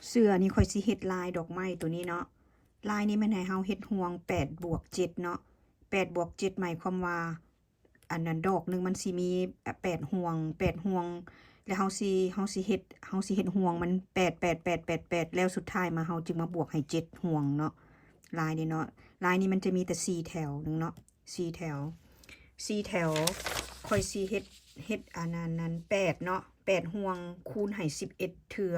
ເສື້ອນີ້ຂ້ອຍຊິເຮັດລາຍດອກໄມ້ໂຕນີ້ເນາະ. ລາຍນີ້ແມ່ນໃຫ້ເຮົາເຮັດຫ່ວງແປດບວກເຈັດເນາະ. ແປດບວກເຈັດໝາຍຄວາມວ່າ ອັນນັ້ນ ດອກໜຶ່ງມັນຊິມີແປດຫ່ວງ ແປດຫ່ວງ ແລ້ວເຮົາຊິ ເຮົາຊິເຮັດ ເຮົາຊິເຮັດຫ່ວງມັນແປດ ແປດ ແປດ ແປດ ແປດ ແລ້ວສຸດທ້າຍມາເຮົາຈຶ່ງມາບວກໃຫ້ເຈັດຫ່ວງເນາະ. ລາຍນີ້ເນາະ ລາຍນີ້ມັນຈະມີແຕ່ສີ່ແຖວໜຶ່ງເນາະ ສີ່ແຖວ ສີ່ແຖວ. ຂ້ອຍຊິເຮັດ ເຮັດອັນນັ້ນ ນັ້ນ ແປດເນາະ ແປດຫ່ວງ ຄູນໃຫ້ສິບເອັດເທື່ອ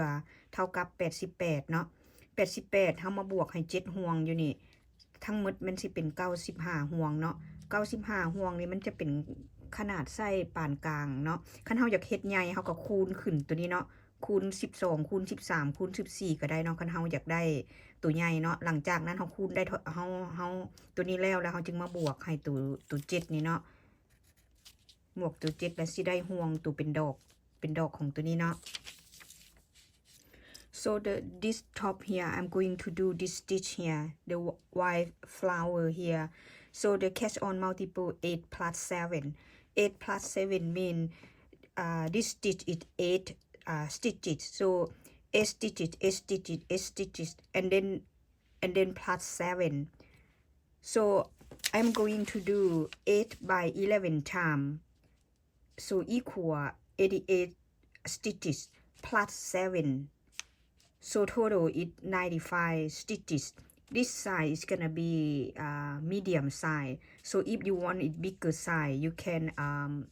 ເທົ່າກັບແປດສິບແປດເນາະ. ແປດສິບແປດ ເຮົາມາບວກໃຫ້ເຈັດຫ່ວງຢູ່ນີ້ ທັງໝົດມັນຊິເປັນເກົ້າສິບຫ້າຫ່ວງເນາະ. ເກົ້າສິບຫ້າຫ່ວງນີ້ມັນຈະເປັນຂະໜາດໄຊປານກາງເນາະ. ຄັນເຮົາຢາກເຮັດໃຫຍ່ ເຮົາກໍຄູນຂຶ້ນໂຕນີ້ເນາະ ຄູນສິບສອງ ຄູນສິບສາມ ຄູນສິບສີ່ກໍໄດ້ເນາະ ຄັນເຮົາຢາກໄດ້ໂຕໃຫຍ່ເນາະ. ຫຼັງຈາກນັ້ນເຮົາຄູນໄດ້ເທົ່າ ເຮົາ ເຮົາໂຕນີ້ແລ້ວ ແລ້ວເຮົາຈຶ່ງມາບວກໃຫ້ໂຕ ໂຕເຈັດນີ້ເນາະ. ບວກໂຕເຈັດ ແລ້ວຊິໄດ້ຫ່ວງໂຕເປັນດອກ ເປັນດອກຂອງໂຕນີ້ເນາະ. So the, this top here, I'm going to do this stitch here, the w-, white flower here. So the catch on multiple, eight plus seven. Eight plus seven mean, uh, this stitch is eight, uh, stitches. So eight stitches, eight stitches, eight stitches, and then, and then plus seven. So I'm going to do eight by eleven time. So equal eighty-eight stitches plus seven. So total is ninety-five stitches. This size is gonna be, uh, medium size. So if you want it bigger size, you can, um,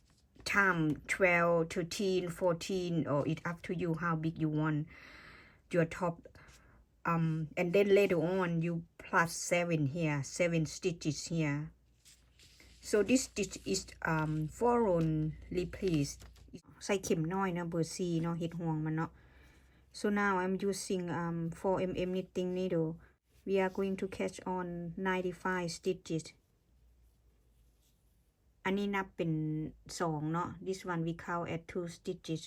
time twelve, thirteen, fourteen, or it up to you how big you want your top. Um, and then later on, you plus seven here, seven stitches here. So this stitch is, um, four round replace. ໃສ່ເຂັມນ້ອຍເນາະ ເບີສີ່ເນາະ ເຮັດຫ່ວງມັນເນາະ. So now I'm using, um, four M M knitting needle. We are going to catch on ninety-five stitches. ອັນນີ້ນັບເປັນສອງເນາະ. This one we count as two stitches.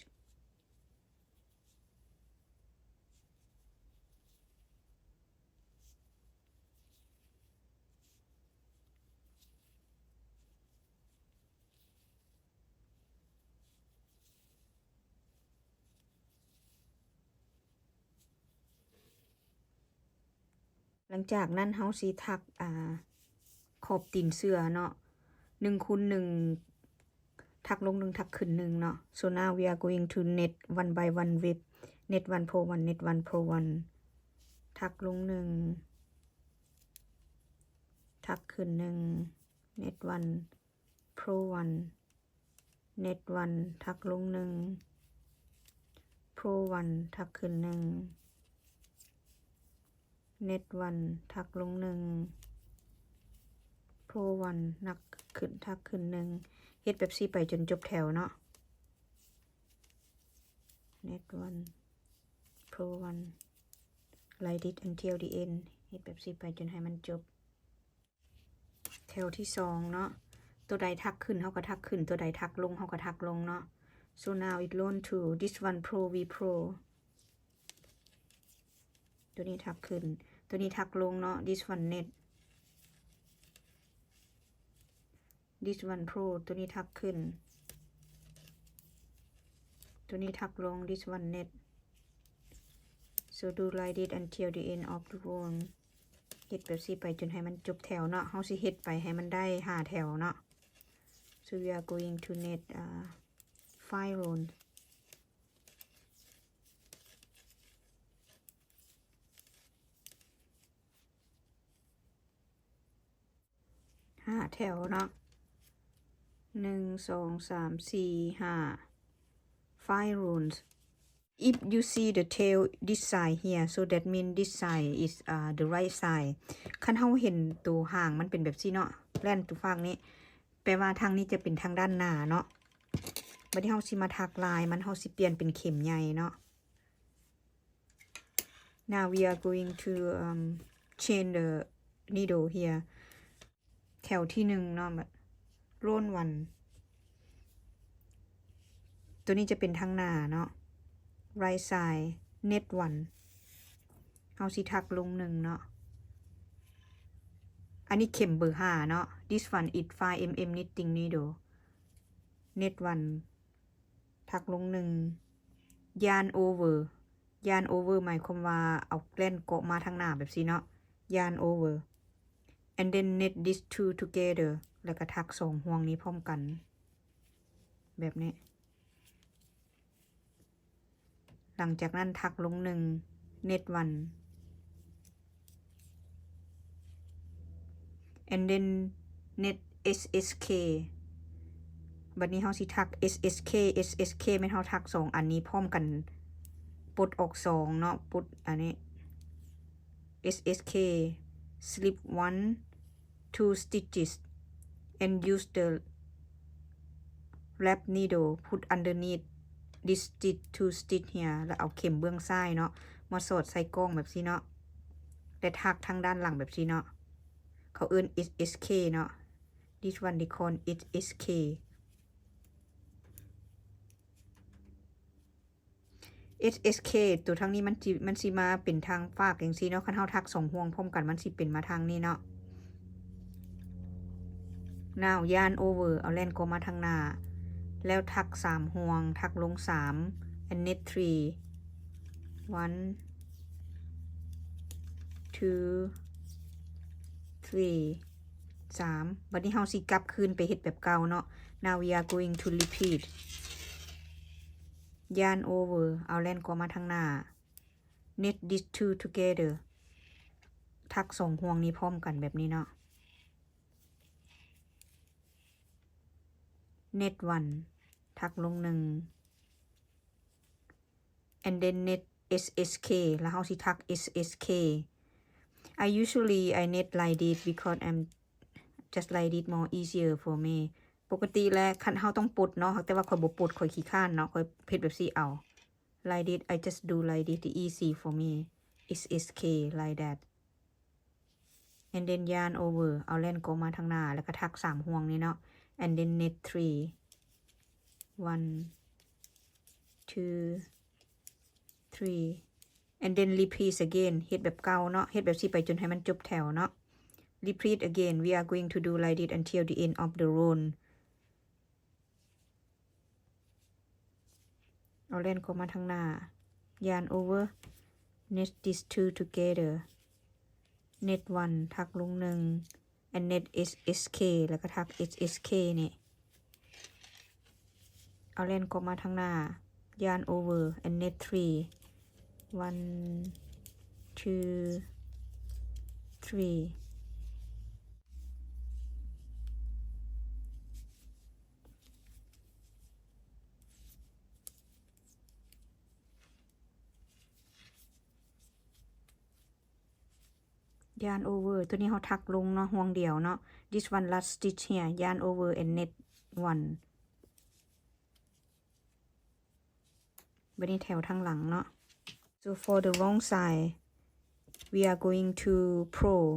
ຫຼັງຈາກນັ້ນເຮົາຊິຖັກ ອ່າ ຂອບຕີນເສື້ອເນາະ ໜຶ່ງຄູນໜຶ່ງ ຖັກລົງໜຶ່ງ ຖັກຂຶ້ນໜຶ່ງເນາະ. So now we are going to knit one by one with knit one purl one, knit one purl one. ຖັກລົງໜຶ່ງ ຖັກຂຶ້ນໜຶ່ງ knit one purl one, knit one ຖັກລົງໜຶ່ງ purl one ຖັກຂຶ້ນໜຶ່ງ knit one ຖັກລົງໜຶ່ງ purl one ນັກຂຶ້ນ ຖັກຂຶ້ນໜຶ່ງ. ເຮັດແບບຊີ້ໄປຈົນຈົບແຖວເນາະ. Knit one purl one, like this until the end. ເຮັດແບບຊີ້ໄປຈົນໃຫ້ມັນຈົບ. ແຖວທີສອງເນາະ ຕົວໃດຖັກຂຶ້ນເຮົາກໍຖັກຂຶ້ນ ຕົວໃດຖັກລົງເຮົາກໍຖັກລົງເນາະ. So now it round two, this one purl, we purl. ຕົວນີ້ຖັກຂຶ້ນ ຕົວນີ້ຖັກລົງເນາະ. This one knit, this one purl. ຕົວນີ້ຖັກຂຶ້ນ ຕົວນີ້ຖັກລົງ this one knit. So do like this until the end of the round. ເຮັດແບບຊີ້ໄປຈົນໃຫ້ມັນຈົບແຖວເນາະ. ເຮົາຊິເຮັດໄປໃຫ້ມັນໄດ້ຫ້າແຖວເນາະ. So we are going to knit, uh, five round. ຫ້າແຖວເນາະ ໜຶ່ງ ສອງ ສາມ ສີ່ ຫ້າ five rounds. If you see the tail this side here, so that mean this side is, uh, the right side. ຄັນເຮົາເຫັນໂຕຫາງມັນເປັນແບບຊີ້ເນາະ ແລ່ນໂຕຟາກນີ້ ແປວ່າທາງນີ້ຈະເປັນທາງດ້ານໜ້າເນາະ. ບັດນີ້ເຮົາຊິມາຖັກລາຍມັນ ເຮົາຊິປ່ຽນເປັນເຂັມໃຫຍ່ເນາະ. Now we are going to, um, chain the needle here. ແຖວທີໜຶ່ງເນາະ round one. ຕົວນີ້ຈະເປັນທາງໜ້າເນາະ right side, knit one. ເຮົາຊິຖັກລົງໜຶ່ງເນາະ. ອັນນີ້ເຂັມເບີຫ້າເນາະ. This one is five M M knitting needle. Knit one. ຖັກລົງໜຶ່ງ yarn over yarn over ໝາຍຄວາມວ່າເອົາແລ່ນເກາະມາທາງໜ້າແບບຊີ້ເນາະ yarn over and then knit these two together ແລ້ວກໍຖັກສອງຫ່ວງນີ້ພ້ອມກັນ ແບບນີ້. ຫຼັງຈາກນັ້ນຖັກລົງໜຶ່ງ knit one and then knit S S K ບັດນີ້ເຮົາຊິຖັກ S S K S S K ແມ່ນເຮົາຖັກສອງອັນນີ້ພ້ອມກັນ ປົດອອກສອງເນາະ ປົດອັນນີ້ S S K slip one two stitches and use the lap needle put underneath this stitch two stitch here ແລ້ວເອົາເຂັມເບື້ອງຊ້າຍເນາະ ມາສອດໃສ່ກ້ອງແບບຊີ້ເນາະ ແລະ ຖັກທາງດ້ານຫຼັງແບບຊີ້ເນາະ ເຂົາເອີ້ນ S S K ເນາະ this one they call S S K S S K ຕົວທາງນີ້ມັນຊິ ມັນຊິມາເປັນທາງຟາກຈັ່ງຊີ້ເນາະ ຄັນເຮົາຖັກສອງຫ່ວງພ້ອມກັນ ມັນຊິເປັນມາທາງນີ້ເນາະ now yarn over ເອົາແລ່ນເກາະມາທາງໜ້າ ແລ້ວຖັກສາມຫ່ວງ ຖັກລົງສາມ and knit three one two three ສາມ ບັດນີ້ເຮົາຊິກັບຄືນໄປເຮັດແບບເກົ່າເນາະ now we are going to repeat yarn over ເອົາແລ່ນເກາະມາທາງໜ້າ knit these two together ຖັກສອງຫ່ວງນີ້ພ້ອມກັນແບບນີ້ເນາະ knit one ຖັກລົງໜຶ່ງ and then knit S S K ແລ້ວເຮົາຊິຖັກ S S K I usually I knit like this because I'm just like this more easier for me ປົກກະຕິແລ້ວຄັນເຮົາຕ້ອງປົດເນາະ ແຕ່ວ່າຂ້ອຍບໍ່ປົດ ຂ້ອຍຂີ້ຄ້ານເນາະ ຂ້ອຍເຮັດແບບຊີ້ເອົາ like this I just do like this easy for me S S K like that and then yarn over ເອົາແລ່ນເກາະມາທາງໜ້າ ແລ້ວກໍຖັກສາມຫ່ວງນີ້ເນາະ and then knit three one two three and then repeat again ເຮັດແບບເກົ່າເນາະ ເຮັດແບບຊີ້ໄປຈົນໃຫ້ມັນຈົບແຖວເນາະ repeat again we are going to do like this until the end of the round ເອົາແລ່ນເຂົ້າມາທາງໜ້າ yarn over knit these two together knit one ຖັກລົງໜຶ່ງ and knit S S K ແລ້ວກໍຖັກ S S K ນີ້ ເອົາແລ່ນເຂົ້າມາທາງໜ້າ yarn over and knit three one two three yarn over ຕົວນີ້ເຮົາຖັກລົງເນາະ ຫ່ວງດຽວເນາະ this one last stitch here yarn over and knit one ບັດນີ້ແຖວທາງຫຼັງເນາະ so for the wrong side we are going to purl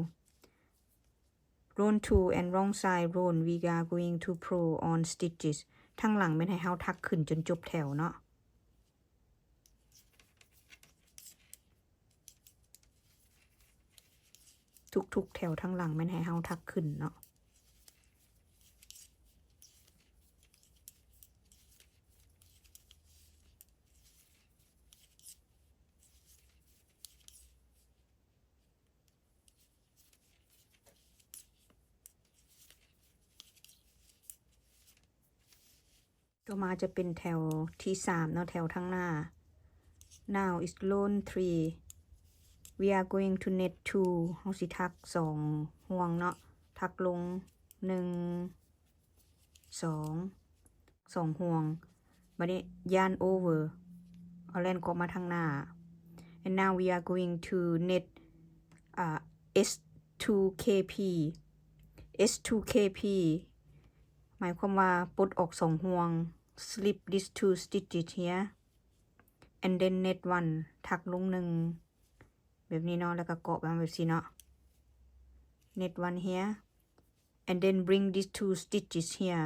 round two and wrong side round we are going to purl on stitches ທາງຫຼັງແມ່ນໃຫ້ເຮົາຖັກຂຶ້ນຈົນຈົບແຖວເນາະ ທຸກໆແຖວທາງຫຼັງແມ່ນໃຫ້ເຮົາຖັກຂຶ້ນເນາະ ຕໍ່ມາຈະເປັນແຖວທີສາມເນາະ ແຖວທາງໜ້າ now is round three we are going to knit two ເຮົາຊິຖັກສອງຫ່ວງເນາະ ຖັກລົງໜຶ່ງ ສອງ ສອງຫ່ວງ ບັດນີ້ yarn over ເອົາແລ່ນເຂົ້າມາທາງໜ້າ and now we are going to knit ອ່າ S two K P S two K P ໝາຍຄວາມວ່າປົດອອກສອງຫ່ວງ slip these two stitches here and then knit one ຖັກລົງໜຶ່ງ ແບບນີ້ເນາະ ແລ້ວກໍເກາະມາແບບຊີ້ເນາະ knit one here and then bring these two stitches here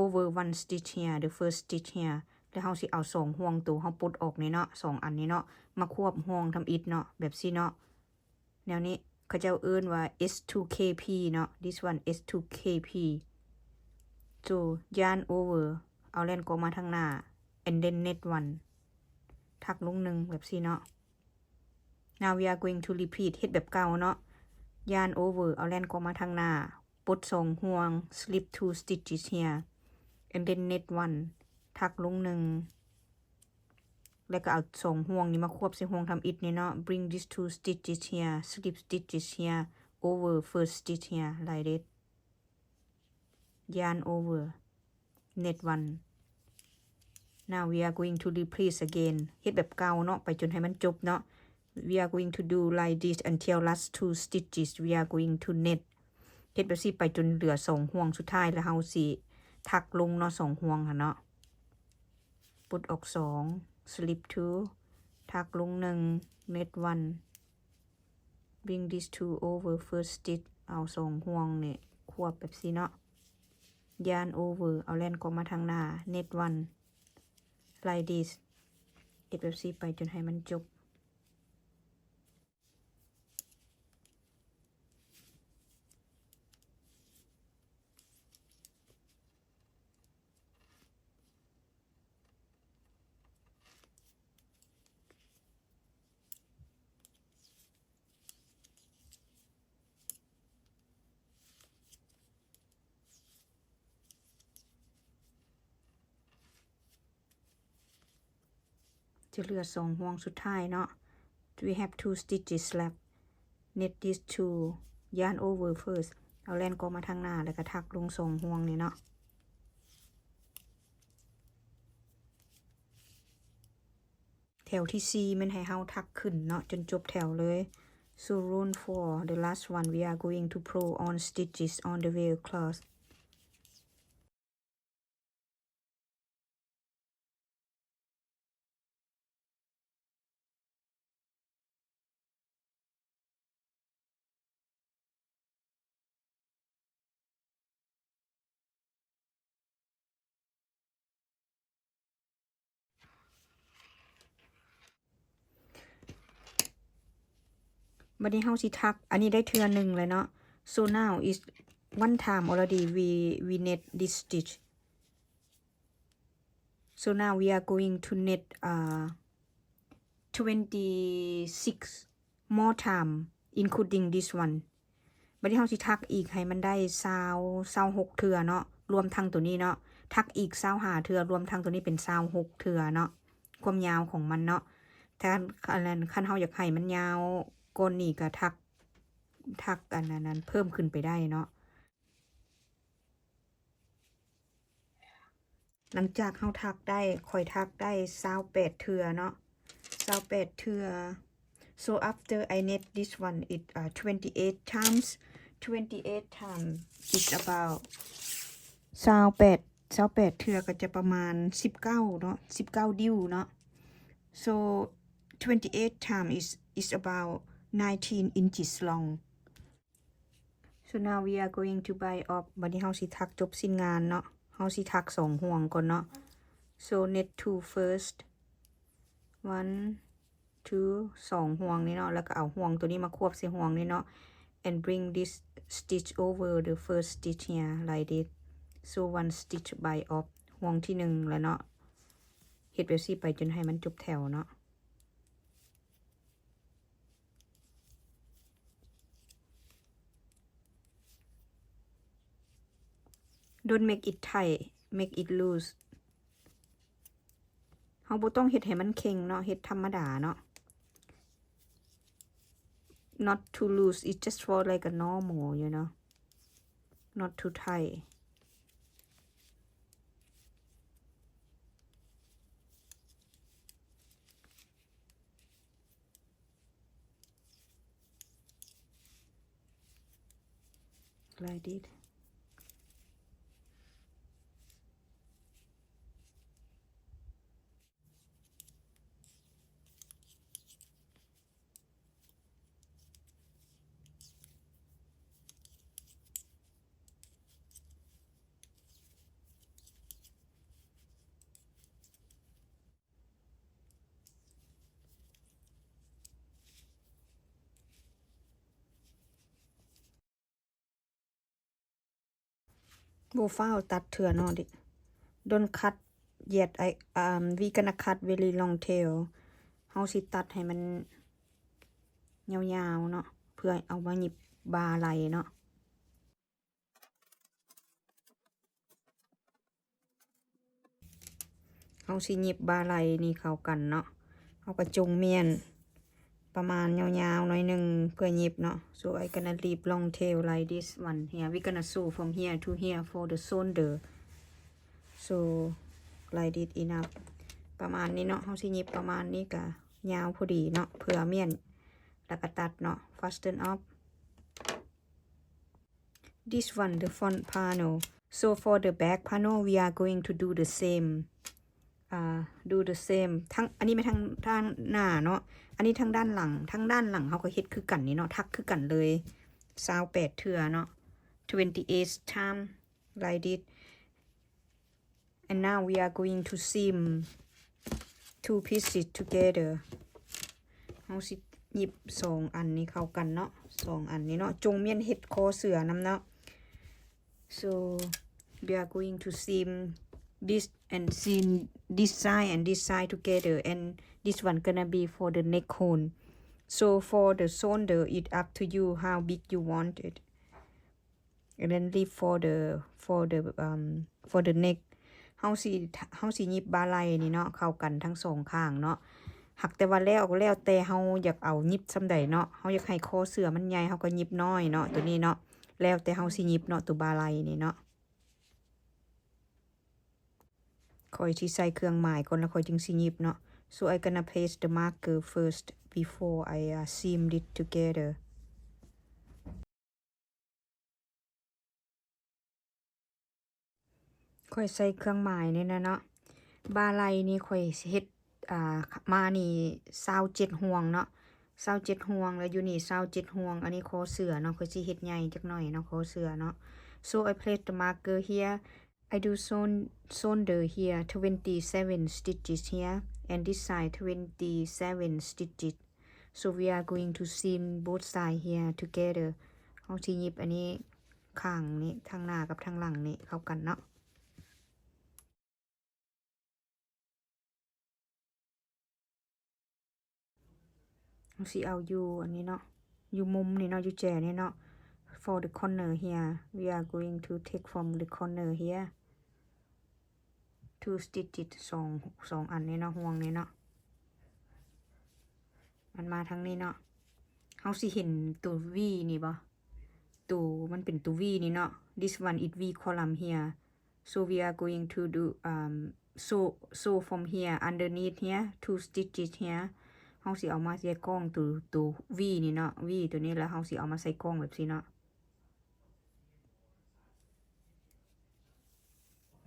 over one stitch here the first stitch here ແລ້ວເຮົາຊິເອົາສອງຫ່ວງໂຕເຮົາປົດອອກນີ້ເນາະ ສອງອັນນີ້ເນາະ ມາຄວບຫ່ວງທຳອິດເນາະ ແບບຊີ້ເນາະ ແນວນີ້ ເຂົາເຈົ້າເອີ້ນວ່າ S two K P ເນາະ this one S two K P so yarn over ເອົາແລ່ນເກາະມາທາງໜ້າ and then knit one ຖັກລົງໜຶ່ງແບບຊີ້ເນາະ. Now we are going to repeat ເຮັດແບບເກົ່າເນາະ. Yarn over ເອົາແລ່ນກອງມາທາງໜ້າ ປົດສອງຫ່ວງ slip two stitches here and then net one ຖັກລົງໜຶ່ງ ແລ້ວກໍເອົາສອງຫ່ວງນີ້ມາຄວບໃສ່ຫ່ວງທຳອິດນີ້ເນາະ. Bring these two stitches here, slip stitches here, over first stitch here like this. Yarn over, net one. Now we are going to repeat again ເຮັດແບບເກົ່າເນາະ ໄປຈົນໃຫ້ມັນຈົບເນາະ. We are going to do like this until last two stitches we are going to net. ເຮັດແບບຊີ້ໄປຈົນເຫຼືອສອງຫ່ວງສຸດທ້າຍ ແລ້ວເຮົາຊິຖັກລົງເນາະ ສອງຫ່ວງຫັ້ນເນາະ. ປົດອອກສອງ slip two ຖັກລົງໜຶ່ງ net one. Bring these two over first stitch ເອົາສອງຫ່ວງນີ້ຄວບແບບຊີ້ເນາະ. Yarn over ເອົາແລ່ນກອງມາທາງໜ້າ net one like this. ເຮັດແບບຊີ້ໄປຈົນໃຫ້ມັນຈົບ. ຈະເຫຼືອສອງຫ່ວງສຸດທ້າຍເນາະ. We have two stitches left. Net these two. Yarn over first. ເອົາແລ່ນກອງມາທາງໜ້າ ແລ້ວກະຖັກລົງສອງຫ່ວງນີ້ເນາະ. ແຖວທີສີ່ແມ່ນໃຫ້ເຮົາຖັກຂຶ້ນເນາະ ຈົນຈົບແຖວເລີຍ. So round four, the last one, we are going to purl on stitches on the wheel cloth. ບັດນີ້ເຮົາຊິຖັກ ອັນນີ້ໄດ້ເທື່ອໜຶ່ງແລ້ວເນາະ. So now is one time already we, we net this stitch. So now we are going to net, uh, twenty-six more time, including this one. ບັດນີ້ເຮົາຊິຖັກອີກໃຫ້ມັນໄດ້ຊາວ ຊາວຫົກເທື່ອເນາະ ລວມທັງໂຕນີ້ເນາະ. ຖັກອີກຊາວຫ້າເທື່ອ ລວມທັງໂຕນີ້ເປັນຊາວຫົກເທື່ອເນາະ ຄວາມຍາວຂອງມັນເນາະ. ຖ້າ ອັນນັ້ນ ຄັນເຮົາຢາກໃຫ້ມັນຍາວກວ່ານີ້ກໍຖັກ ຖັກ ອັນນັ້ນ ເພີ່ມຂຶ້ນໄປໄດ້ເນາະ. ຫຼັງຈາກເຮົາຖັກໄດ້ ຂ້ອຍຖັກໄດ້ຊາວແປດເທື່ອເນາະ ຊາວແປດເທື່ອ. So after I net this one, it, uh, twenty-eight times. Twenty-eight times is about ຊາວແປດ ຊາວແປດເທື່ອກໍຈະປະມານສິບເກົ້າເນາະ ສິບເກົ້າດິ້ວເນາະ. So twenty-eight times is, is about nineteen inches long. So now we are going to bind off. ບັດນີ້ເຮົາຊິຖັກຈົບສິ້ນງານເນາະ. ເຮົາຊິຖັກສອງຫ່ວງກ່ອນເນາະ. So net two first. One, two, ສອງຫ່ວງນີ້ເນາະ. ແລ້ວກໍເອົາຫ່ວງໂຕນີ້ມາຄວບໃສ່ຫ່ວງນີ້ເນາະ. And bring this stitch over the first stitch here like this. So one stitch bind off. ຫ່ວງທີໜຶ່ງແລ້ວເນາະ. ເຮັດແບບຊີ້ໄປຈົນໃຫ້ມັນຈົບແຖວເນາະ. Don't make it tight, make it loose. ເຮົາບໍ່ຕ້ອງເຮັດໃຫ້ມັນເຄັ່ງເນາະ ເຮັດທຳມະດາເນາະ. Not too loose, it's just for like a normal, you know, not too tight. Like this. ບໍ່ຟ້າວຕັດເທື່ອເນາະ. Don't cut yet. I, um, we gonna cut very long tail. ເຮົາຊິຕັດໃຫ້ມັນຍາວໆເນາະ ເພື່ອເອົາມາຫຍິບບ່າໄຫຼ່ເນາະ. ເຮົາຊິຫຍິບບ່າໄຫຼ່ນີ້ເຂົ້າກັນເນາະ. ເຮົາກໍຈົ່ງມ້ຽນປະມານຍາວໆໜ້ອຍໜຶ່ງເພື່ອຫຍິບເນາະ. So I gonna leave long tail like this one here. We gonna sew from here to here for the shoulder. So like this enough. ປະມານນີ້ເນາະ. ເຮົາຊິຫຍິບປະມານນີ້ກະຍາວພໍດີເນາະ ເພື່ອມ້ຽນ ແລ້ວກະຕັດເນາະ. Fasten up. This one, the front panel. So for the back panel, we are going to do the same. ອ່າ do the same. ທັງ ອັນນີ້ແມ່ນທາງ ທາງໜ້າເນາະ. ອັນນີ້ທາງດ້ານຫຼັງ. ທາງດ້ານຫຼັງເຮົາກໍເຮັດຄືກັນນີ້ເນາະ. ຖັກຄືກັນເລີຍ. ຊາວແປດເທື່ອເນາະ. Twenty-eight time. Like this. And now we are going to seam two pieces together. ເຮົາຊິຫຍິບສອງອັນນີ້ເຂົ້າກັນເນາະ. ສອງອັນນີ້ເນາະ. ຈົ່ງມ້ຽນເຮັດຄໍເສືອນຳເນາະ. So we are going to seam this and seam this side and this side together, and this one gonna be for the neck hole. So for the shoulder, it up to you how big you want it. And then leave for the, for the, um, for the neck. ເຮົາຊິ ເຮົາຊິຫຍິບບ່າໄຫຼ່ນີ້ເນາະ ເຂົ້າກັນທັງສອງຂ້າງເນາະ. ຫາກແຕ່ວ່າແລ້ວ ແລ້ວແຕ່ເຮົາຢາກເອົາຫຍິບສ່ຳໃດເນາະ. ເຮົາຢາກໃຫ້ຄໍເສືອມັນໃຫຍ່ ເຮົາກໍຫຍິບນ້ອຍເນາະ ໂຕນີ້ເນາະ. ແລ້ວແຕ່ເຮົາຊິຫຍິບເນາະ ໂຕບ່າໄຫຼ່ນີ້ເນາະ. ຂ້ອຍຊິໃສ່ເຄື່ອງໝາຍກ່ອນ ແລ້ວຂ້ອຍຈຶ່ງຊິຫຍິບເນາະ. So I gonna place the marker first before I, uh, seam it together. ຂ້ອຍໃສ່ເຄື່ອງໝາຍນີ້ນະເນາະ. ບ່າໄຫຼ່ນີ້ຂ້ອຍເຮັດ ອ່າ ມານີ້ຊາວເຈັດຫ່ວງເນາະ. ຊາວເຈັດຫ່ວງ ແລ້ວຢູ່ນີ້ຊາວເຈັດຫ່ວງ. ອັນນີ້ຄໍເສືອເນາະ. ຂ້ອຍຊິເຮັດໃຫຍ່ຈັກໜ້ອຍເນາະ ຄໍເສືອເນາະ. So I place the marker here. I do shoul-, shoulder here, twenty-seven stitches here, and this side twenty-seven stitches. So we are going to seam both side here together. ເຮົາຊິຫຍິບອັນນີ້ ຂ້າງນີ້ ທາງໜ້າກັບທາງຫຼັງນີ້ເຂົ້າກັນເນາະ. ເຮົາຊິເອົາຢູ່ອັນນີ້ເນາະ ຢູ່ມຸມນີ້ເນາະ ຢູ່ແຈນີ້ເນາະ. For the corner here, we are going to take from the corner here two stitches ສອງ ສອງອັນນີ້ເນາະ ຫ່ວງນີ້ເນາະ. ມັນມາທາງນີ້ເນາະ. ເຮົາຊິເຫັນໂຕ V ນີ້ບໍ່? ໂຕ ມັນເປັນໂຕ V ນີ້ເນາະ. This one is V column here. So we are going to do, um, sew, sew from here, underneath here, two stitches here. ເຮົາຊິເອົາມາໃສ່ກ້ອງໂຕ ໂຕ V ນີ້ເນາະ V ໂຕນີ້ ແລ້ວເຮົາຊິເອົາມາໃສ່ກ້ອງແບບຊີ້ເນາະ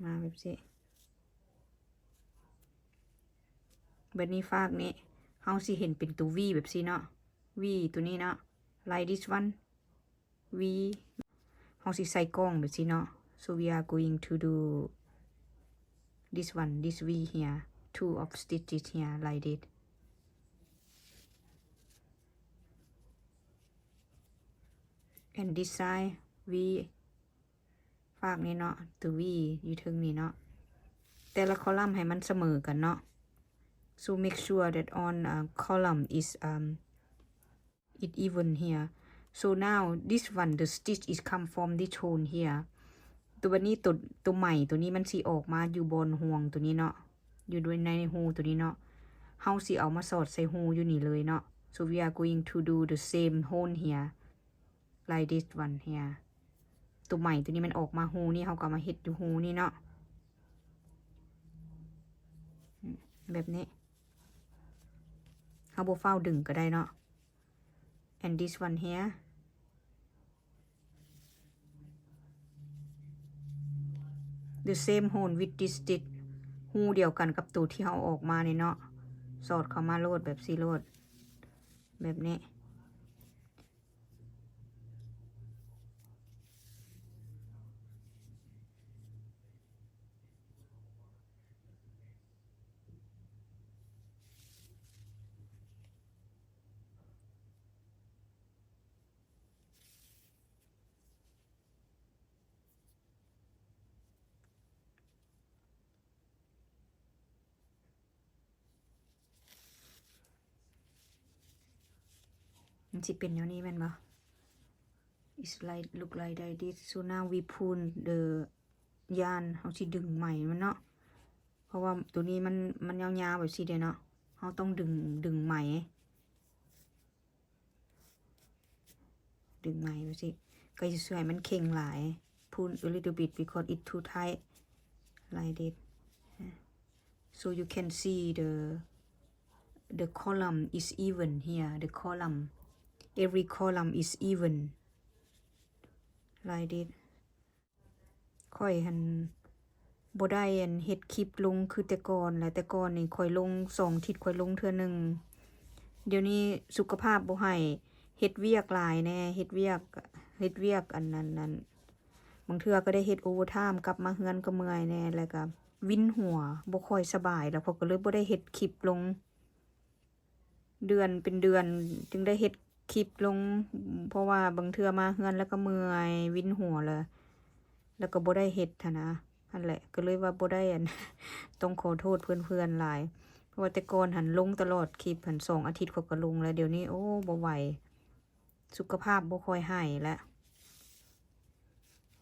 ມາແບບຊີ້. ບັດນີ້ຟາກນີ້ ເຮົາຊິເຫັນເປັນໂຕ V ແບບຊີ້ເນາະ V ໂຕນີ້ເນາະ like this one. V ເຮົາຊິໃສ່ກ້ອງແບບຊີ້ເນາະ. So we are going to do this one, this V here, two of stitches here like this. And this side V ຟາກນີ້ເນາະ ໂຕ V ຢູ່ເທິງນີ້ເນາະ. ແຕ່ລະຄໍລັມໃຫ້ມັນສະເໝີກັນເນາະ. So make sure that on, uh, column is, um, it even here. So now this one, the stitch is come from this hole here. ໂຕບັດນີ້ ໂຕ ໂຕໄໝໂຕນີ້ມັນຊິອອກມາຢູ່ບ່ອນຫ່ວງໂຕນີ້ເນາະ ຢູ່ໂດຍໃນຮູໂຕນີ້ເນາະ. ເຮົາຊິເອົາມາສອດໃສ່ຮູຢູ່ນີ້ເລີຍເນາະ. So we are going to do the same hole here, like this one here. ໂຕໄໝໂຕນີ້ມັນອອກມາຮູນີ້ ເຮົາກໍເອົາມາເຮັດຢູ່ຮູນີ້ເນາະ ແບບນີ້. ເຮົາບໍ່ຟ້າວດຶງກໍໄດ້ເນາະ. And this one here, the same hole with this stitch. ຮູດຽວກັນກັບໂຕທີ່ເຮົາອອກມານີ້ເນາະ ສອດເຂົ້າມາໂລດ ແບບຊີ້ໂລດ ແບບນີ້. ມັນຊິເປັນແນວນີ້ແມ່ນບໍ່? It's like, look like that. This. So now we pull the yarn. ເຮົາຊິດຶງໄໝມັນເນາະ ເພາະວ່າໂຕນີ້ມັນ ມັນຍາວໆແບບຊີ້ເດ້ເນາະ. ເຮົາຕ້ອງດຶງ ດຶງໄໝ ດຶງໄໝແບບຊີ້ ກໍຢ່າຊ່ວຍໃຫ້ມັນເຄັ່ງຫຼາຍ. Pull a little bit because it too tight, like this. So you can see the, the column is even here. The column, every column is even, like this. ຂ້ອຍຫັ້ນບໍ່ໄດ້ອັນເຮັດຄລິບລົງຄືແຕ່ກ່ອນແຫຼະ. ແຕ່ກ່ອນນີ້ຂ້ອຍລົງສອງທິດ ຂ້ອຍລົງເທື່ອໜຶ່ງ. ດຽວນີ້ສຸຂະພາບບໍ່ໃຫ້ ເຮັດວຽກຫຼາຍແດ່ ເຮັດວຽກ ເຮັດວຽກອັນນັ້ນ ອັນ ບາງເທື່ອກໍໄດ້ເຮັດໂອເວີທາມ ກັບມາເຮືອນກໍເມື່ອຍແດ່ ແລ້ວກໍວິນຫົວ ບໍ່ຄ່ອຍສະບາຍ ແລ້ວຂ້ອຍກໍເລີຍບໍ່ໄດ້ເຮັດຄລິບລົງ. ເດືອນເປັນເດືອນຈຶ່ງໄດ້ເຮັດຄລິບລົງ ເພາະວ່າບາງເທື່ອມາເຮືອນແລ້ວກໍເມື່ອຍ ວິນຫົວ ແລ້ວ ແລ້ວກໍບໍ່ໄດ້ເຮັດຫັ້ນນະ. ຫັ້ນແຫຼະ ກໍເລີຍວ່າບໍ່ໄດ້ອັນ ຕ້ອງຂໍໂທດເພື່ອນໆຫຼາຍ ເພາະວ່າແຕ່ກ່ອນຫັ້ນລົງຕະຫຼອດ ຄລິບຫັ້ນສອງອາທິດຂ້ອຍກໍລົງແລ້ວ. ດຽວນີ້ ໂອ້ ບໍ່ໄຫວ ສຸຂະພາບບໍ່ຄ່ອຍໃຫ້ແລ້ວ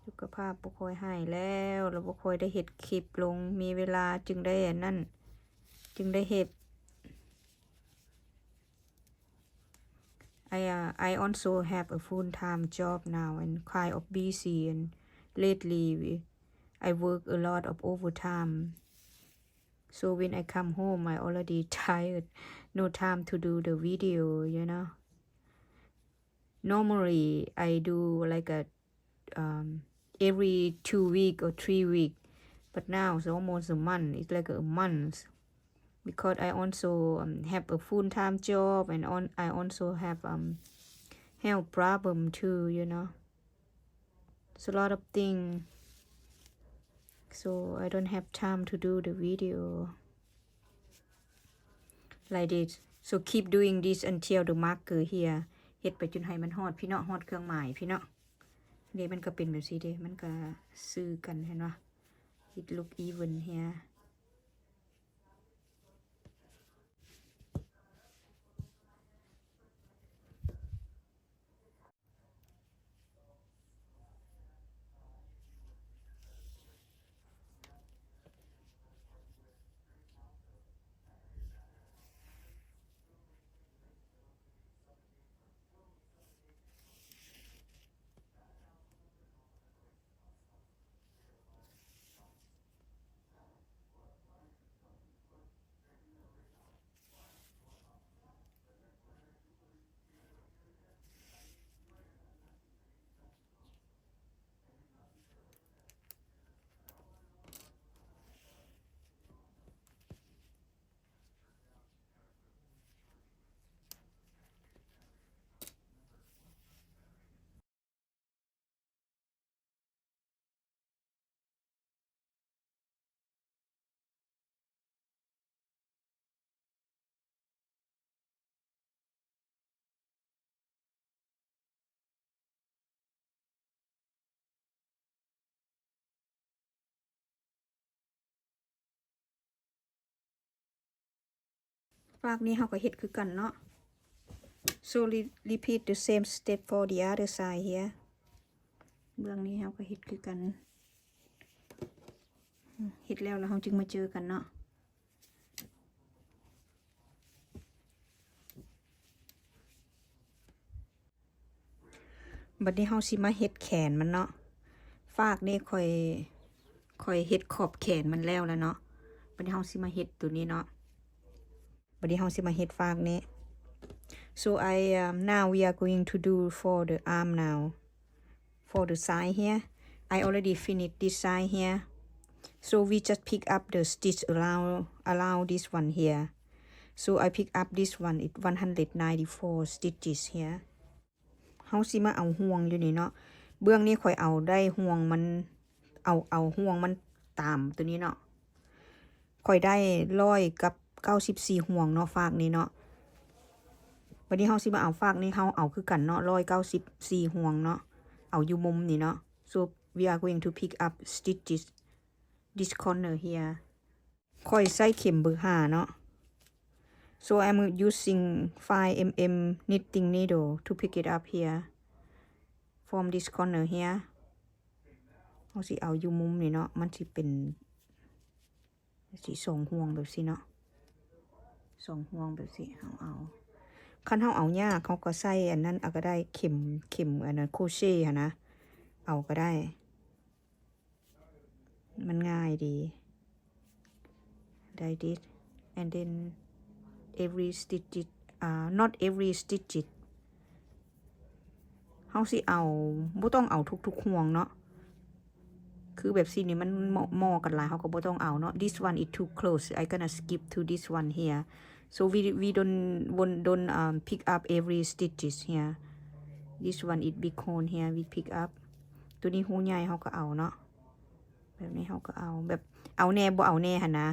ສຸຂະພາບບໍ່ຄ່ອຍໃຫ້ແລ້ວ ແລ້ວບໍ່ຄ່ອຍໄດ້ເຮັດຄລິບລົງ. ມີເວລາຈຶ່ງໄດ້ອັນນັ້ນ ຈຶ່ງໄດ້ເຮັດ. I, uh, I also have a full-time job now and kind of busy, and lately we, I work a lot of overtime. So when I come home, I already tired. No time to do the video, you know. Normally, I do like a, um, every two week or three week, but now it's almost a month. It's like a month because I also, um, have a full-time job and on, I also have, um, health problem too, you know. It's a lot of thing. So I don't have time to do the video like this. So keep doing this until the marker here. ເຮັດໄປຈົນໃຫ້ມັນຮອດພີ້ເນາະ ຮອດເຄື່ອງໝາຍພີ້ເນາະ. ເດ້ ມັນກໍເປັນແບບຊີ້ເດ້ ມັນກໍຊື່ກັນ ເຫັນບໍ່? It look even here. ຟາກນີ້ເຮົາກໍເຮັດຄືກັນເນາະ. So re-, repeat the same step for the other side here. ເບື້ອງນີ້ເຮົາກໍເຮັດຄືກັນ. ເຮັດແລ້ວ ແລ້ວເຮົາຈຶ່ງມາເຈີກັນເນາະ. ບັດນີ້ເຮົາຊິມາເຮັດແຂນມັນເນາະ. ຟາກນີ້ຂ້ອຍ ຂ້ອຍເຮັດຂອບແຂນມັນແລ້ວແລ້ວເນາະ. ບັດນີ້ເຮົາຊິມາເຮັດໂຕນີ້ເນາະ. ບັດນີ້ເຮົາຊິມາເຮັດຟາກນີ້. So I, um, now we are going to do for the arm now. For the side here, I already finished this side here. So we just pick up the stitch around, around this one here. So I pick up this one, it one hundred ninety-four stitches here. ເຮົາຊິມາເອົາຫ່ວງຢູ່ນີ້ເນາະ. ເບື້ອງນີ້ຂ້ອຍເອົາໄດ້ຫ່ວງມັນ ເອົາ ເອົາຫ່ວງມັນຕາມໂຕນີ້ເນາະ. ຂ້ອຍໄດ້ຮ້ອຍກັບເກົ້າສິບສີ່ຫ່ວງເນາະ ຟາກນີ້ເນາະ. ບັດນີ້ເຮົາຊິມາເອົາຟາກນີ້ ເຮົາເອົາຄືກັນເນາະ ຮ້ອຍເກົ້າສິບສີ່ຫ່ວງເນາະ ເອົາຢູ່ມຸມນີ້ເນາະ. So we are going to pick up stitches this corner here. ຂ້ອຍໃຊ້ເຂັມເບີຫ້າເນາະ. So I'm using five millimeter knitting needle to pick it up here from this corner here. ເຮົາຊິເອົາຢູ່ມຸມນີ້ເນາະ ມັນຊິເປັນ ຊິສອງຫ່ວງແບບຊີ້ເນາະ ສອງຫ່ວງແບບຊີ້ ເຮົາເອົາ ຄັນເຮົາເອົາຍາກ ເຮົາກໍໃສ່ອັນນັ້ນເອົາກໍໄດ້ ເຂັມ ເຂັມອັນນັ້ນໂຄເຊຫັ້ນນະ ເອົາກໍໄດ້ ມັນງ່າຍດີ ໄດ້ດິ and then every stitch it uh not every stitch it ເຮົາຊິເອົາ ບໍ່ຕ້ອງເອົາທຸກໆຫ່ວງເນາະ ຄືແບບຊີ້ນີ້ມັນເໝາະ ເໝາະກັນຫຼາຍ ເຮົາກໍບໍ່ຕ້ອງເອົາເນາະ this one is too close I gonna skip to this one here so we we don't won't don't um pick up every stitches here this one is big hole here we pick up ຕົວນີ້ຮູໃຫຍ່ເຮົາກໍເອົາເນາະ ແບບນີ້ເຮົາກໍເອົາ ແບບເອົາແດ່ບໍ່ເອົາແດ່ຫັ້ນນະ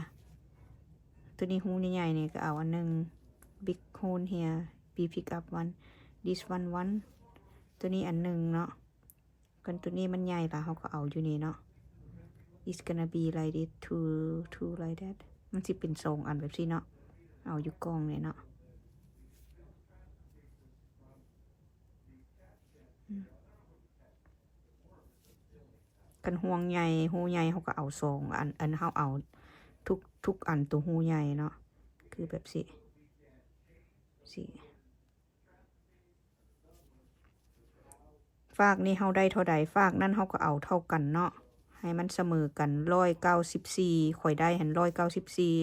ຕົວນີ້ຮູໃຫຍ່ໆນີ້ກໍເອົາອັນໜຶ່ງ big hole here we pick up one this one one ຕົວນີ້ອັນໜຶ່ງເນາະ ຄັນຕົວນີ້ມັນໃຫຍ່ຫຼາຍ ເຮົາກໍເອົາຢູ່ນີ້ເນາະ it's gonna be like this two two like that ມັນຊິເປັນສອງອັນແບບຊີ້ເນາະ ເອົາຢູ່ກ່ອງນີ້ເນາະ ຄັນຫ່ວງໃຫຍ່ ຮູໃຫຍ່ ເຮົາກໍເອົາສອງອັນ ອັນ ເຮົາເອົາທຸກ ທຸກອັນຕົວຮູໃຫຍ່ເນາະ ຄືແບບຊີ້ ຊີ້ ຟາກນີ້ເຮົາໄດ້ເທົ່າໃດ ຟາກນັ້ນເຮົາກໍເອົາເທົ່າກັນເນາະ ໃຫ້ມັນສະເໝີກັນ ຮ້ອຍເກົ້າສິບສີ່ ຂ້ອຍໄດ້ຫັ້ນ ຮ້ອຍເກົ້າສິບສີ່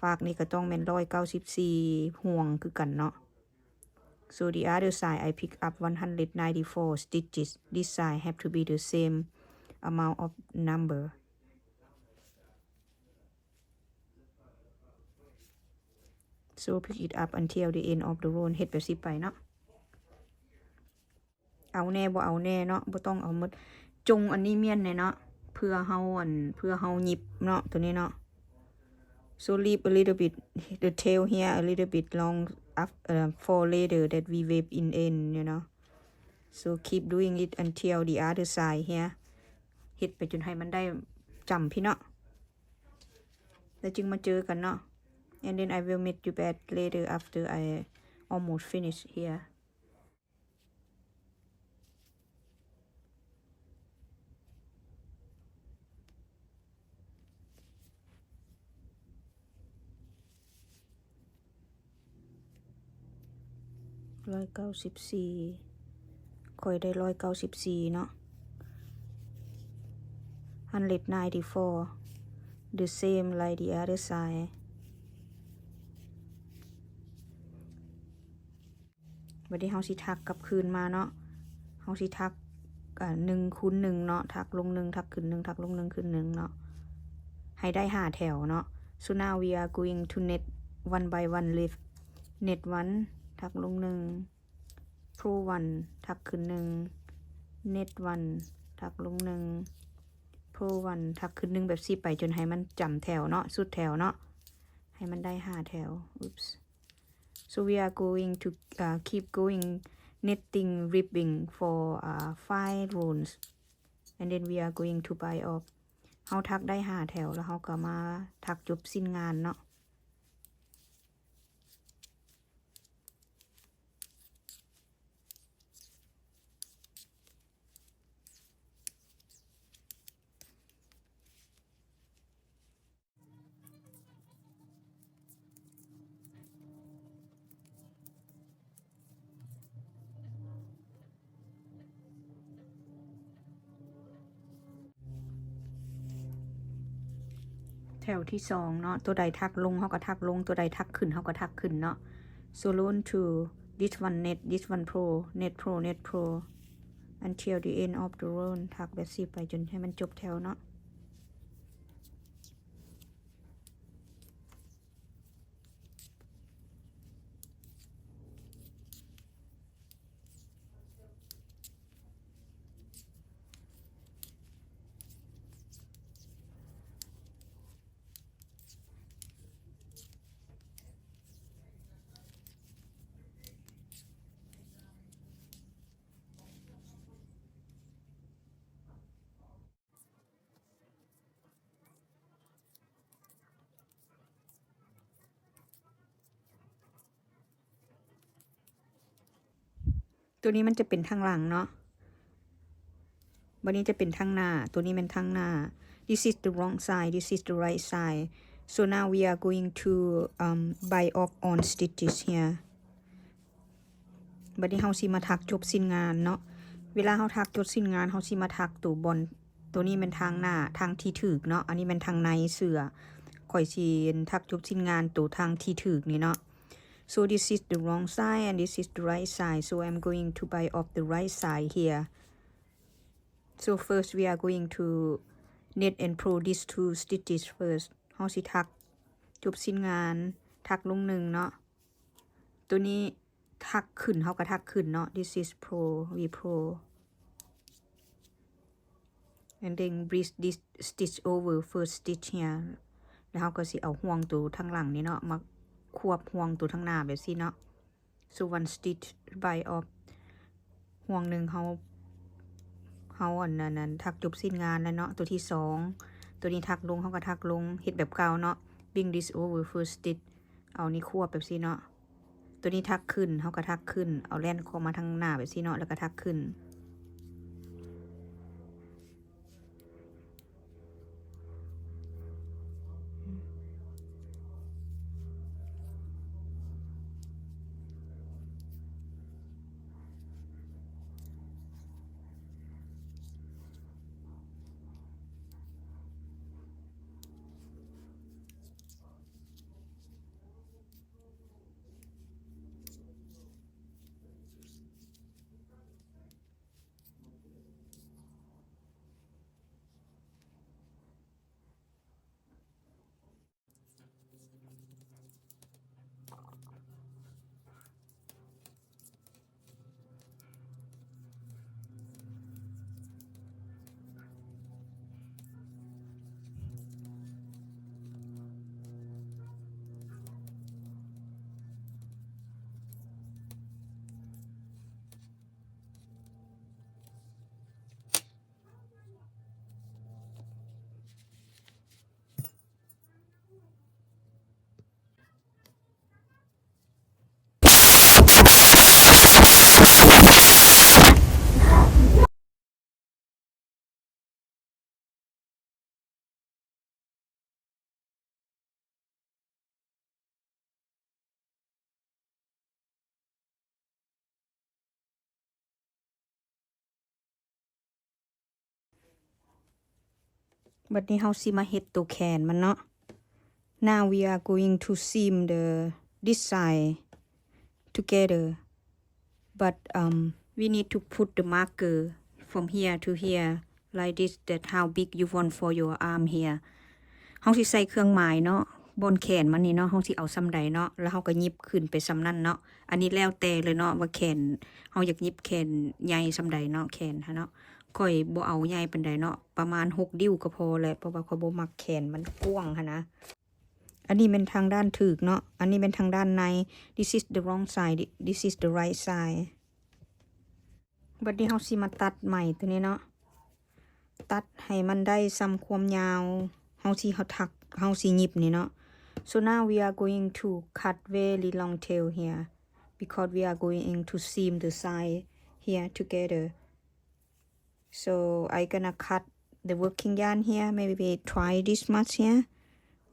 ຟາກນີ້ກໍຕ້ອງແມ່ນຮ້ອຍເກົ້າສິບສີ່ຫ່ວງຄືກັນເນາະ so the other side I pick up one hundred ninety-four stitches this side have to be the same amount of number so pick it up until the end of the row ເຮັດແບບຊີ້ໄປເນາະ ເອົາແດ່ບໍ່ເອົາແດ່ເນາະ ບໍ່ຕ້ອງເອົາໝົດ ຈົ່ງອັນນີ້ມ້ຽນແດ່ເນາະ ເພື່ອເຮົາ ອັນ ເພື່ອເຮົາຫຍິບເນາະ ຕົວນີ້ເນາະ so leave a little bit the tail here a little bit long af- uh, for later that we weave in end you know so keep doing it until the other side here ເຮັດໄປຈົນໃຫ້ມັນໄດ້ຈຳພີ້ເນາະ ແລ້ວຈຶ່ງມາເຈີກັນເນາະ and then I will meet you back later after I almost finish here ຮ້ອຍເກົ້າສິບສີ່ ຂ້ອຍໄດ້ຮ້ອຍເກົ້າສິບສີ່ເນາະ one hundred ninety-four the same like the other side ບັດນີ້ເຮົາຊິຖັກກັບຄືນມາເນາະ ເຮົາຊິຖັກ ອ່າ ໜຶ່ງຄູນໜຶ່ງເນາະ ຖັກລົງໜຶ່ງ ຖັກຂຶ້ນໜຶ່ງ ຖັກລົງໜຶ່ງ ຂຶ້ນໜຶ່ງເນາະ ໃຫ້ໄດ້ຫ້າແຖວເນາະ so now we are going to knit one by one leaf knit one ຖັກລົງໜຶ່ງ pull one ຖັກຂຶ້ນໜຶ່ງ knit one ຖັກລົງໜຶ່ງ pull one ຖັກຂຶ້ນໜຶ່ງ ແບບຊີ້ໄປຈົນໃຫ້ມັນຈຳແຖວເນາະ ສຸດແຖວເນາະ ໃຫ້ມັນໄດ້ຫ້າແຖວ oops So we are going to uh, keep going knitting ribbing for uh, five rounds and then we are going to bind off ເຮົາຖັກໄດ້ຫ້າແຖວ ແລ້ວເຮົາກໍມາຖັກຈົບສິ້ນງານເນາະ. ແຖວທີສອງເນາະ ຕົວໃດຖັກລົງເຮົາກໍຖັກລົງ ຕົວໃດຖັກຂຶ້ນເຮົາກໍຖັກຂຶ້ນເນາະ. So round two, this one knit, this one purl, knit purl, knit purl until the end of the round. ຖັກແບບຊີ້ໄປຈົນໃຫ້ມັນຈົບແຖວເນາະ. ຕົວນີ້ມັນຈະເປັນທາງຫຼັງເນາະ, ບັດນີ້ຈະເປັນທາງໜ້າ, ຕົວນີ້ແມ່ນທາງໜ້າ. This is the wrong side, this is the right side. So now we are going to, um, bind off on stitches here. ບັດນີ້ເຮົາຊິມາຖັກຈົບສິ້ນງານເນາະ. ເວລາເຮົາຖັກຈົບສິ້ນງານ ເຮົາຊິມາຖັກຕົວບ່ອນ, ຕົວນີ້ແມ່ນທາງໜ້າ, ທາງທີ່ຖືກເນາະ, ອັນນີ້ແມ່ນທາງໃນເສື້ອ. ຂ້ອຍຊິຖັກຈົບສິ້ນງານຕົວທາງທີ່ຖືກນີ້ເນາະ. So this is the wrong side and this is the right side. So I'm going to bind off the right side here. So first we are going to knit and pull these two stitches first. ເຮົາຊິຖັກຈົບສິ້ນງານ, ຖັກລົງໜຶ່ງເນາະ. ຕົວນີ້ຖັກຂຶ້ນ, ເຮົາກໍຖັກຂຶ້ນເນາະ. This is pull, we pull. And then bridge this stitch over first stitch here. ແລ້ວເຮົາກໍຊິເອົາຫ່ວງຕົວທາງຫຼັງນີ້ເນາະ ມາຄວບຫ່ວງຕົວທາງໜ້າແບບຊີ້ເນາະ. So one stitch bind off, ຫ່ວງໜຶ່ງເຮົາ, ເຮົາອັນນັ້ນ, ອັນນັ້ນ ຖັກຈົບສິ້ນງານແລ້ວເນາະ. ຕົວທີສອງ, ຕົວນີ້ຖັກລົງ, ເຮົາກໍຖັກລົງ, ເຮັດແບບເກົ່າເນາະ. Bring this over first stitch, ເອົານີ້ຄວບແບບຊີ້ເນາະ. ຕົວນີ້ຖັກຂຶ້ນ, ເຮົາກໍຖັກຂຶ້ນ, ເອົາແລ່ນເຂົ້າມາທາງໜ້າແບບຊີ້ເນາະ, ແລ້ວກໍຖັກຂຶ້ນ. ບັດນີ້ເຮົາຊິມາເຮັດໂຕແຂນມັນເນາະ. Now we are going to seam the, this side together, but, um, we need to put the marker from here to here like this, that how big you want for your arm here. ເຮົາຊິໃສ່ເຄື່ອງໝາຍເນາະ, ບ່ອນແຂນມັນນີ້ເນາະ, ເຮົາຊິເອົາສ່ຳໃດເນາະ, ແລ້ວເຮົາກໍຫຍິບຂຶ້ນໄປສ່ຳນັ້ນເນາະ. ອັນນີ້ແລ້ວແຕ່ເລີຍເນາະ ວ່າແຂນເຮົາຢາກຫຍິບແຂນໃຫຍ່ສ່ຳໃດເນາະ, ແຂນຫັ້ນເນາະ. ຂ້ອຍບໍ່ເອົາໃຫຍ່ປານໃດເນາະ, ປະມານຫົກນິ້ວກໍພໍແຫຼະ, ເພາະວ່າຂ້ອຍບໍ່ມັກແຂນມັນກວ້າງຫັ້ນນະ. ອັນນີ້ແມ່ນທາງດ້ານຖືກເນາະ, ອັນນີ້ແມ່ນທາງດ້ານໃນ. This is the wrong side, this is the right side. ບັດນີ້ເຮົາຊິມາຕັດໄໝໂຕນີ້ເນາະ, ຕັດໃຫ້ມັນໄດ້ສ່ຳຄວາມຍາວເຮົາຊິ ເຮົາຖັກ ເຮົາຊິຫຍິບນີ້ເນາະ. So now we are going to cut very long tail here because we are going to seam the side here together. So I gonna cut the working yarn here, maybe twice this much here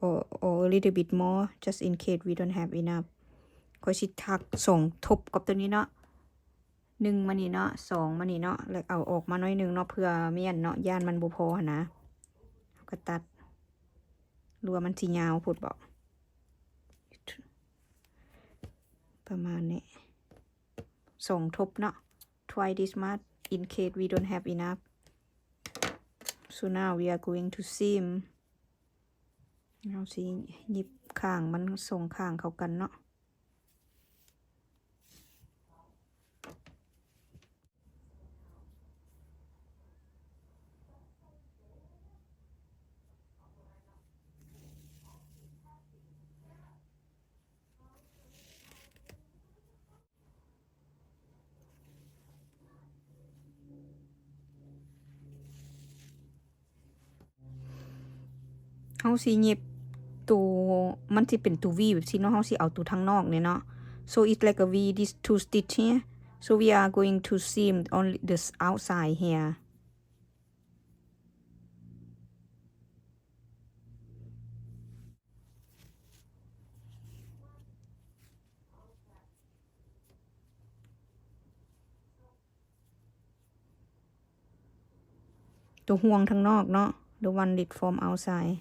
or, or a little bit more, just in case we don't have enough. ຂ້ອຍຊິຖັກສອງທົບກັບໂຕນີ້ເນາະ, ໜຶ່ງມານີ້ເນາະ, ສອງມານີ້ເນາະ, ແລ້ວເອົາອອກມາໜ້ອຍໜຶ່ງເນາະ ເພື່ອມ້ຽນເນາະ, ຢ້ານມັນບໍ່ພໍຫັ້ນນະ. ເຮົາກໍຕັດ, ຫຼືວ່າມັນຊິຍາວໂພດບໍ? ປະມານນີ້ ສອງທົບເນາະ, twice this much in case we don't have enough. So now we are going to seam. ເຮົາຊິຫຍິບຂ້າງມັນ ສອງຂ້າງເຂົ້າກັນເນາະ. ເຮົາຊິຫຍິບໂຕ ມັນຊິເປັນໂຕ V ແບບຊີ້ເນາະ, ເຮົາຊິເອົາໂຕທາງນອກນີ້ເນາະ. So it's like a V, this two stitch here, So we are going to seam only the outside here. ຕົວຫ່ວງທາງນອກເນາະ the one that from outside.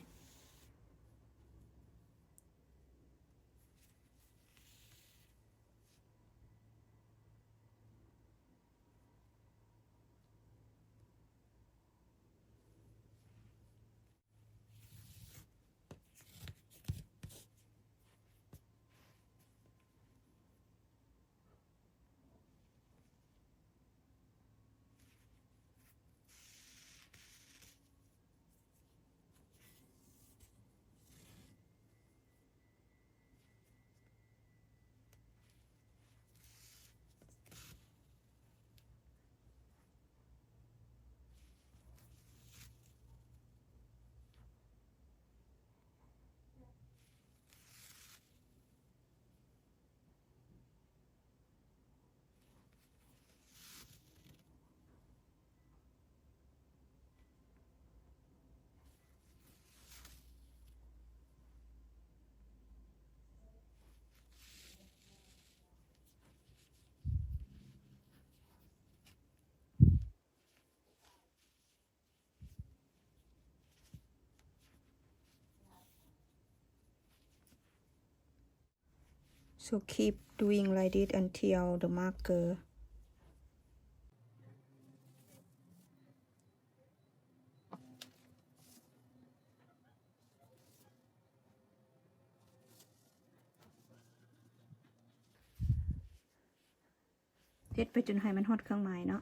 So keep doing like this until the marker. ເຮັດໄປຈົນໃຫ້ມັນຮອດເຄື່ອງໝາຍເນາະ.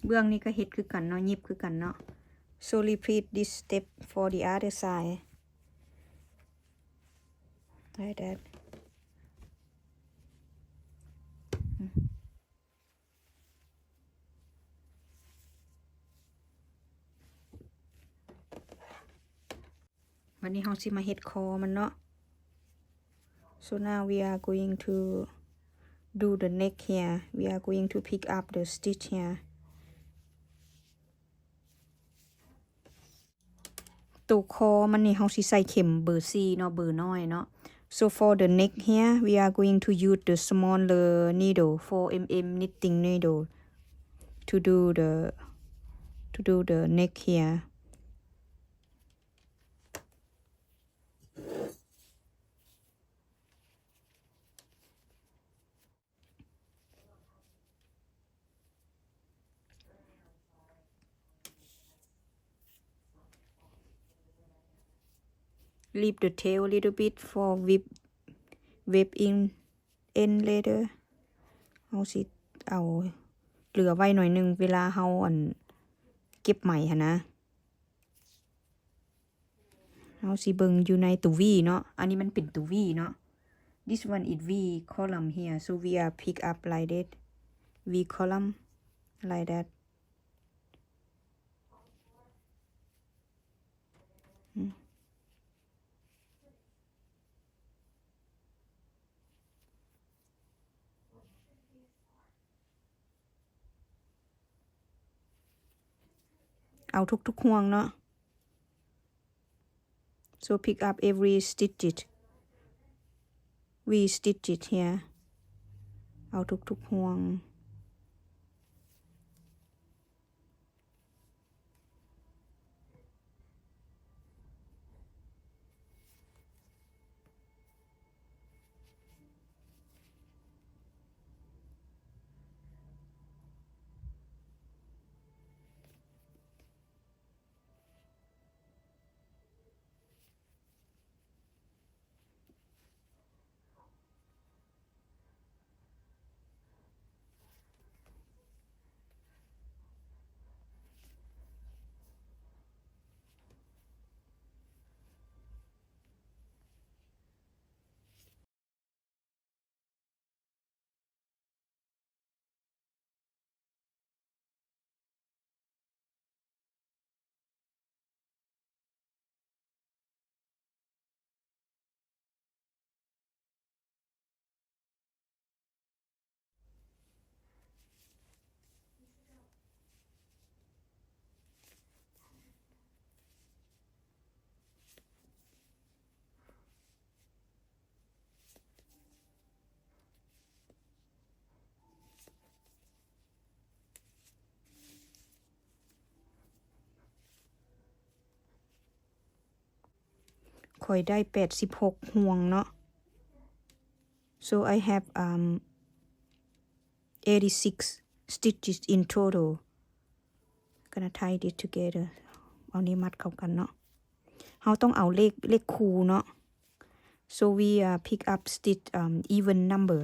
ເບື້ອງນີ້ກໍເຮັດຄືກັນເນາະ ຫຍິບຄືກັນເນາະ. So repeat this step for the other side. Like that. ບັດນີ້ເຮົາຊິມາເຮັດຄໍມັນເນາະ. So now we are going to do the neck here. We are going to pick up the stitch here. ໂຕຄໍມັນນີ້ເຮົາຊິໃສ່ເຂັມເບີສີ່ເນາະ ເບີນ້ອຍເນາະ. So for the neck here, we are going to use the smaller needle, four M M knitting needle, to do the, to do the neck here. Leave the tail a little bit for whip, whip in end later. ເຮົາຊິເອົາເຫຼືອໄວ້ໜ້ອຍໜຶ່ງ ເວລາເຮົາ ອັນ ເກັບໄໝຫັ້ນນະ. ເຮົາຊິເບິ່ງຢູ່ໃນຕົວ V ເນາະ ອັນນີ້ມັນເປັນຕົວ V ເນາະ. This one is V column here, so we are pick up like that, V column like that. ເອົາທຸກໆຫ່ວງເນາະ. So pick up every stitch, V stitch here. ເອົາທຸກໆຫ່ວງ. ຂ້ອຍໄດ້ແປດສິບຫົກຫ່ວງເນາະ. So I have, um, eighty-six stitches in total. Gonna tie this together. ເອົານີ້ມັດເຂົ້າກັນເນາະ. ເຮົາຕ້ອງເອົາເລກ ເລກຄູ່ເນາະ. So we, uh, pick up stitch, um, even number.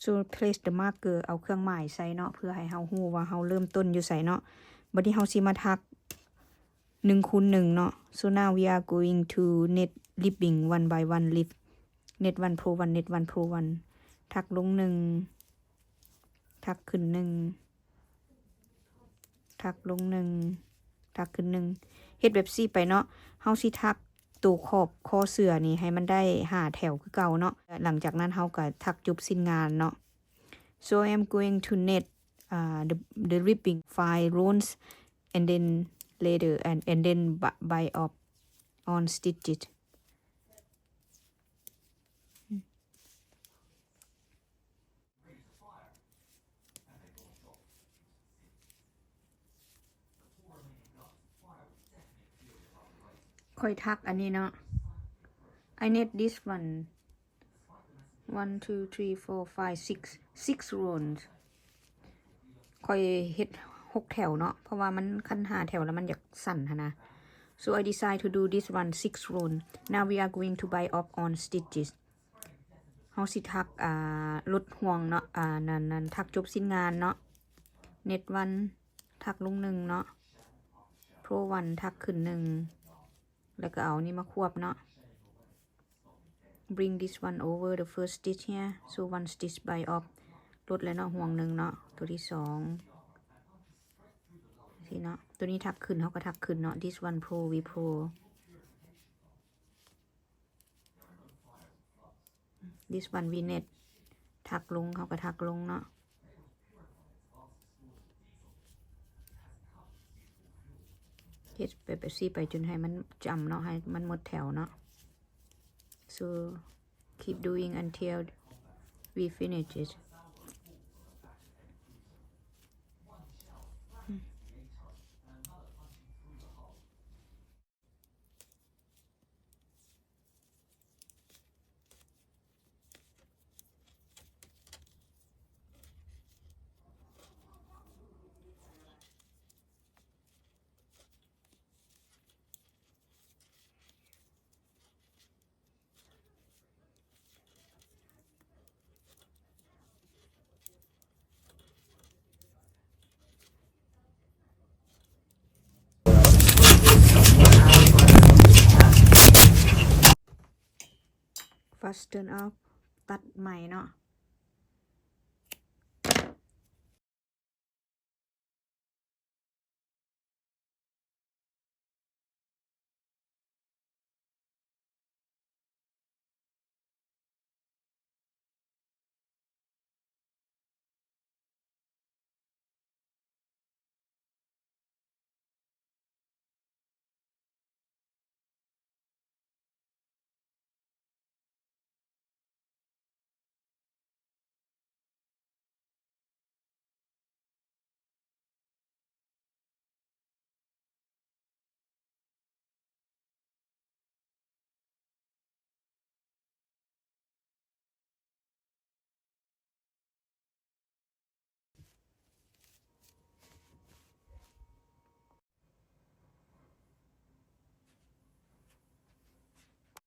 So place the marker, ເອົາເຄື່ອງໝາຍໃສ່ເນາະ ເພື່ອໃຫ້ເຮົາຮູ້ວ່າເຮົາເລີ່ມຕົ້ນຢູ່ໃສເນາະ. ບັດນີ້ເຮົາຊິມາຖັກໜຶ່ງຄູນໜຶ່ງເນາະ. So now we are going to knit ribbing one by one, rib, knit one, purl one, knit one, purl one. ຖັກລົງໜຶ່ງ ຖັກຂຶ້ນໜຶ່ງ ຖັກລົງໜຶ່ງ ຖັກຂຶ້ນໜຶ່ງ ເຮັດແບບຊີ້ໄປເນາະ. ເຮົາຊິຖັກໂຕຂອບຄໍເສື້ອນີ້ໃຫ້ມັນໄດ້ຫ້າແຖວຄືເກົ່າເນາະ. ຫຼັງຈາກນັ້ນເຮົາກໍຖັກຈົບສິ້ນງານເນາະ. So I am going to knit, uh, the, the ribbing five rounds and then later and, and then bi-, bind up on stitches. ຂ້ອຍຖັກອັນນີ້ເນາະ. I knit this one, one, two, three, four, five, six, six rounds. ຂ້ອຍເຮັດຫົກແຖວເນາະ ເພາະວ່າມັນ ຄັນຫ້າແຖວແລ້ວມັນຢາກສັ້ນຫັ້ນນະ. So I decide to do this one six round. Now we are going to bind up on stitches. ເຮົາຊິຖັກ ອ່າ ຫຼຸດຫ່ວງເນາະ ອ່າ ນັ້ນ ນັ້ນ ຖັກຈົບສິ້ນງານເນາະ. Knit one ຖັກລົງໜຶ່ງເນາະ. Purl one ຖັກຂຶ້ນໜຶ່ງ ແລ້ວກໍເອົານີ້ມາຄວບເນາະ. Bring this one over the first stitch here. So one stitch bind up. ຫຼຸດແລ້ວເນາະ ຫ່ວງໜຶ່ງເນາະ. ຕົວທີສອງ ຊີ້ເນາະ. ຕົວນີ້ຖັກຂຶ້ນ ເຮົາກໍຖັກຂຶ້ນເນາະ. This one purl, we purl. This one we knit. ຖັກລົງ ເຮົາກໍຖັກລົງເນາະ. ເຮັດແບບ ແບບຊີ້ໄປຈົນໃຫ້ມັນຈຳເນາະ ໃຫ້ມັນໝົດແຖວເນາະ. So keep doing until we finish it. Fasten up ຕັດໃໝ່ເນາະ.